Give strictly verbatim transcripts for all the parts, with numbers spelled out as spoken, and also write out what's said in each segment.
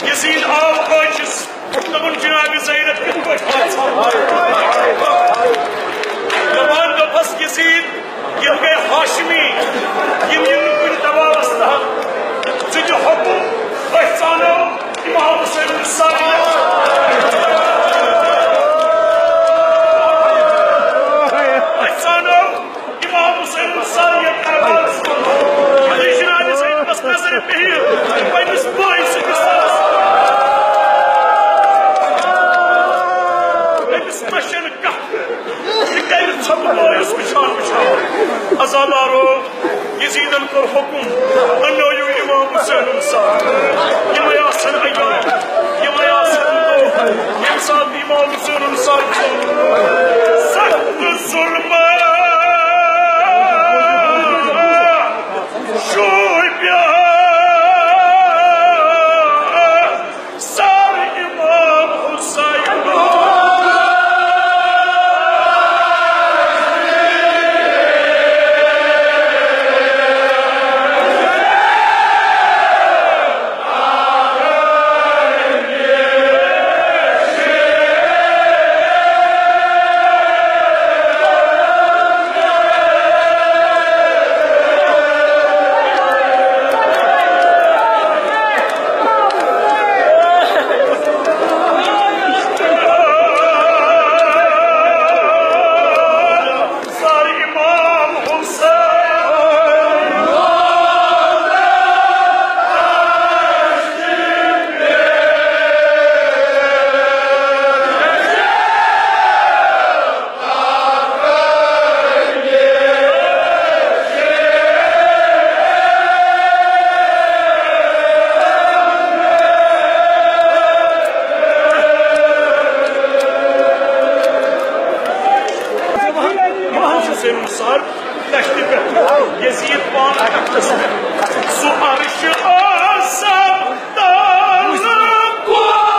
یزید آو عٲجِز۔ دوٚپُن، جناب زینب کِتھ پٲٹھۍ آو؟ دَپان دوٚپہَس، یزید، یِم گٔے ہاشمی، یِم یِن نہٕ کُنہِ دباوس تحت۔ ژٕ دِ حُکُم، أسۍ ژانو امام حسین سر۔ أسۍ ژانو امام حسین سر یتھ دربارس منٛز۔ علی جناب زینبس نظرِ پیٚیہِ پننِس بٲے سٕنٛدِس سرس۔ أمِس مشن کتھ، یہِ کَرِ ژھۄپہٕ مٲیوٗس وٕچھان وٕچھان۔ عزادارو، یزیدن کوٚر حُکُم، اننٲیِو امام حسینُن سر۔ یِمے آسن ایام، یِمے آسن دۄہ، ییٚمہِ ساتہٕ امام حسینُن سر چھُ سخت ظلمہٕ شوٗبیٛا۔ سر امام حسین۔ سر امام حسین۔ امام حسین سر تشتہِ پٮ۪ٹھ یزید پانہٕ تختس پٮ۪ٹھ۔ سُہ عرش اعظم تلہٕ کورس۔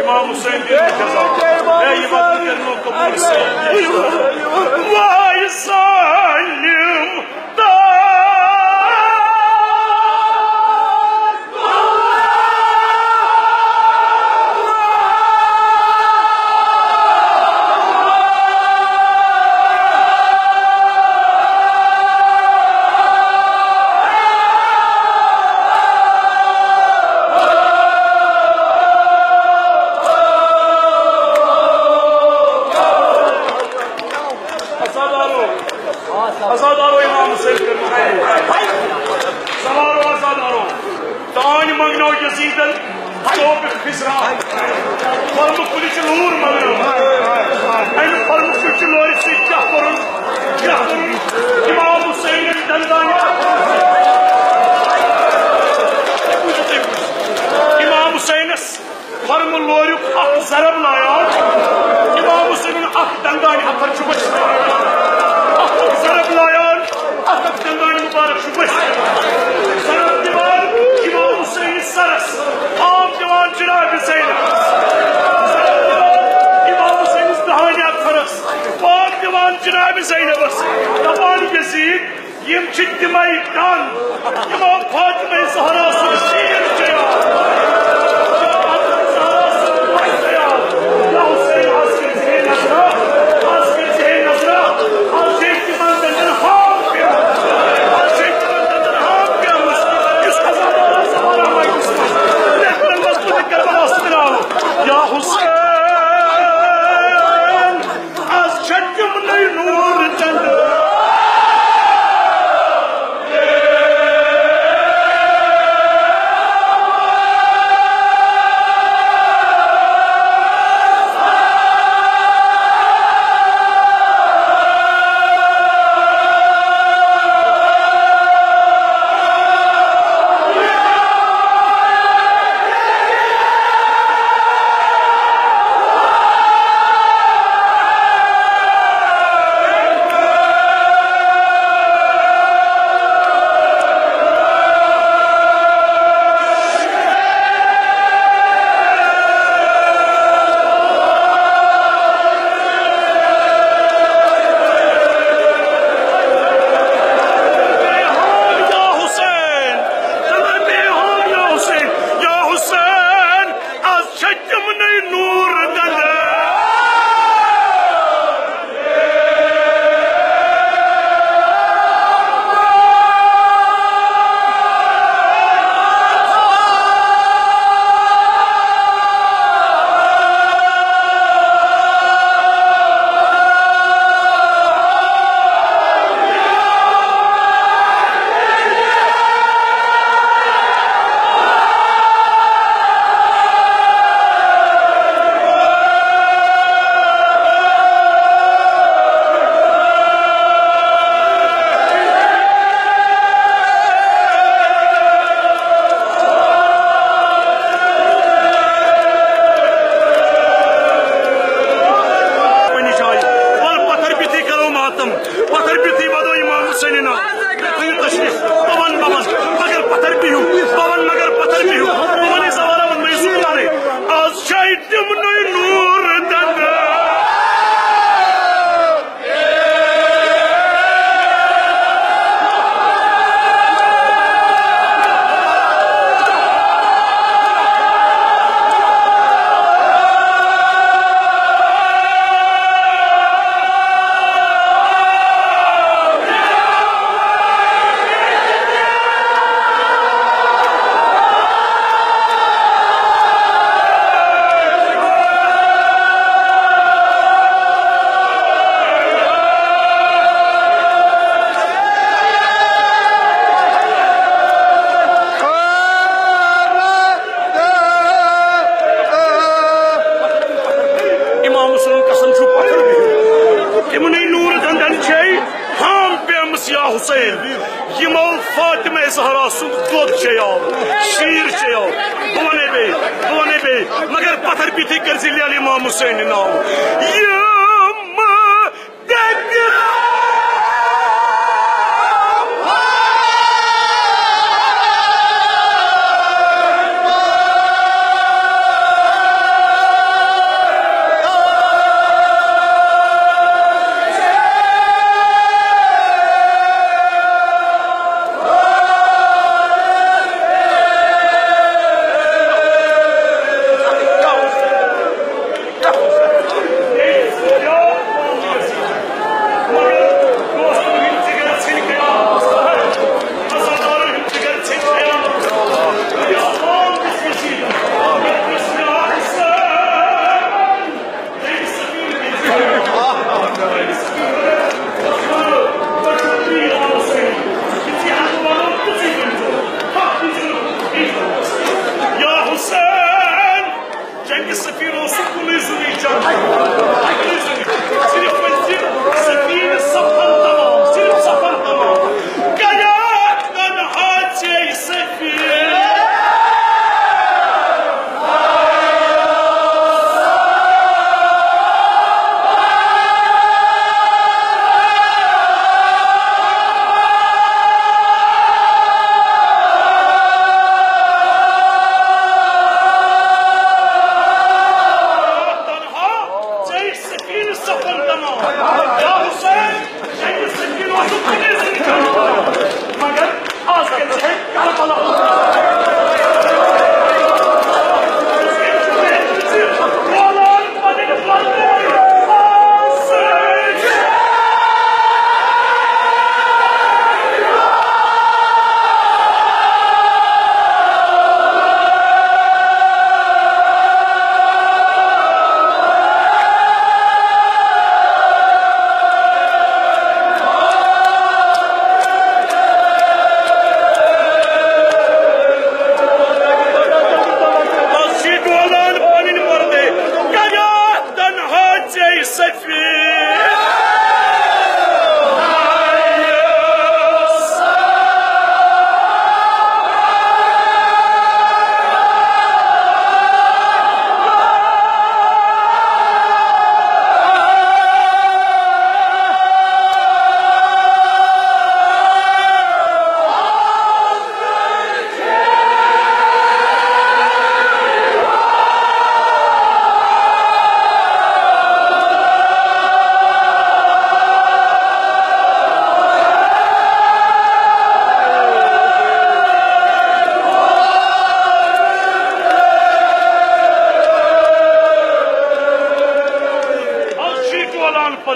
امام حسین دِن جزا۔ اے یِمن تہِ کٔرِنو قبول سٲنۍ۔ واے ظالم۔ عزادارو، عزادارو، امام حسین کٔرِو۔ سوارو عزادارو، تانۍ منٛگنو یزیدن توبہٕ خضرا۔ پرمہٕ کُلہِ چھِ لوٗر منٛگناوان۔ امہِ پرمہٕ کُلہِ چھِ لورِ سۭتۍ کیٛاہ کوٚرُن؟ کیٛاہ کوٚرُن؟ امام حسینن دندانہِ۔ امام حسینس پرمہٕ لوریُک اکھ ضرب لایان۔ زینبس دپان، یزید، یِم چھِ تِمے ٹنگ یِمو فاطمہ زہرا سُنٛد شیٖن چیوٚو۔ فاطمہ زہرا سُنٛد دۄد چیوٚو۔ یا حسین، از کٔرۍ زِہے نظرا، از کٔرۍ زِہے نظرا، از چھِ تِمن دٔنٛدن ہام پیوٚمُت۔ از چھِ تِمن دٔنٛدن ہام پیوٚمُت۔ یُس عذاب اللہ زہرا مجلس منٛز لیکھنن منٛز تُلہِ کربلاہس تراوُن۔ یا حسین، از چھِ تِمنٕے نوٗر چندٕ۔ یا حسین، تمن بیہون یا حسین، یا حسین، از چھِ تِمنٕے نوٗر دندٕ۔ پننہِ جایہِ۔ وَلہٕ پتھر بِہتھٕے کرو ماتم، پتھر بِہتھٕے ودو امام حسینہِ ناو۔ تُہۍ تشریف، بہٕ وَنہٕ، بہٕ وَنہٕ، مگر پتھر بِہِو، بہٕ وَنہٕ، مگر پتھر بِہِو۔ بہٕ وَنہٕ، زوالہ وَنہٕ، مےٚ یہِ زُکارے۔ از چھِ تِمنٕے نوٗر دندٕ۔ امام حسنن قسم چھُ پتھر بِہِتھ۔ تِمنٕے نوٗر دندن چھے ہام پیمس یا حسین، یِمو فاطمہ زہرا سُنٛد دۄد چیٚیو، شیٖر چیٚیو۔ بہٕ ونے بیٚیہِ، بہٕ ونے بیٚیہِ، مگر پتھر بِہتھٕے کٔرۍ زِ لیلہٕ امام حسین ناو۔ یِم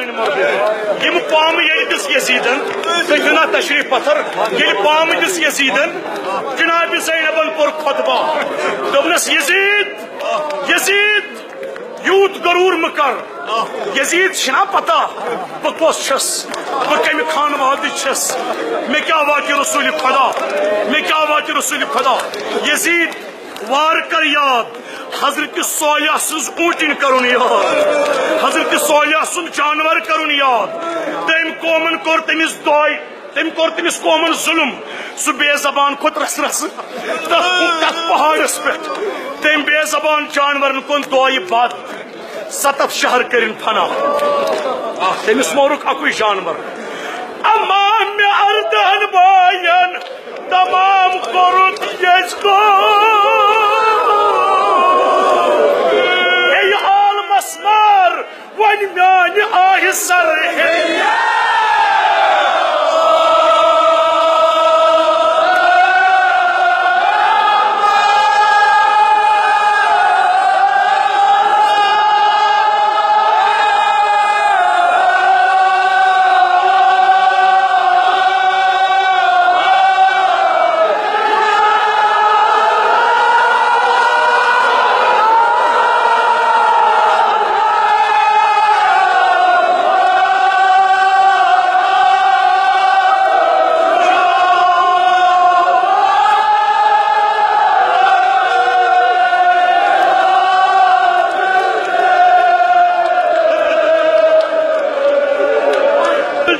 یِم پامہٕ ییٚلہِ دِژ یزیدن، تُہۍ دِیِو نا تشریف پتھر، ییٚلہِ پامہٕ دِژ یزیدن، جناب زینبن کوٚر خطبہ، دوٚپنس، یزید، یزید، یوٗت غروٗر مہٕ کر۔ یزید چھِنا پتہ بہٕ کۄس چھَس، بہٕ کمہِ خانوادٕچ چھَس، مےٚ کیٛاہ واتہِ رسول خدا، مےٚ کیٛاہ واتہِ رسول خدا۔ یزید، وار کر یاد، حضرت صالح سٕنٛز اوٗنٹِنۍ کرُن یاد، حضرت صالح سُنٛد جانور کرُن یاد۔ تٔمۍ قومن کوٚر تٔمِس دۄے، تٔمۍ کوٚر تٔمِس قومن ظلم۔ سُہ بے زبان کھوٚت رس رس تتھ، تتھ پہاڑس پٮ۪ٹھ۔ تٔمۍ بے زبان جانورن کوٚن دۄے بد۔ ستتھ شہر کٔرِن فنا۔ تٔمِس مورُکھ اکُے جانور۔ اما مےٚ اردہن باین تمام کوٚرُتھ یزکو۔ اے عالمس مار، وۄنۍ میانہِ آہہِ سر ہے۔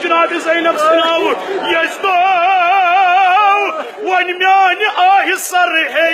جناب زینب سلاوٹ یزدو، وۄنۍ میانہِ آہہِ سر ہے۔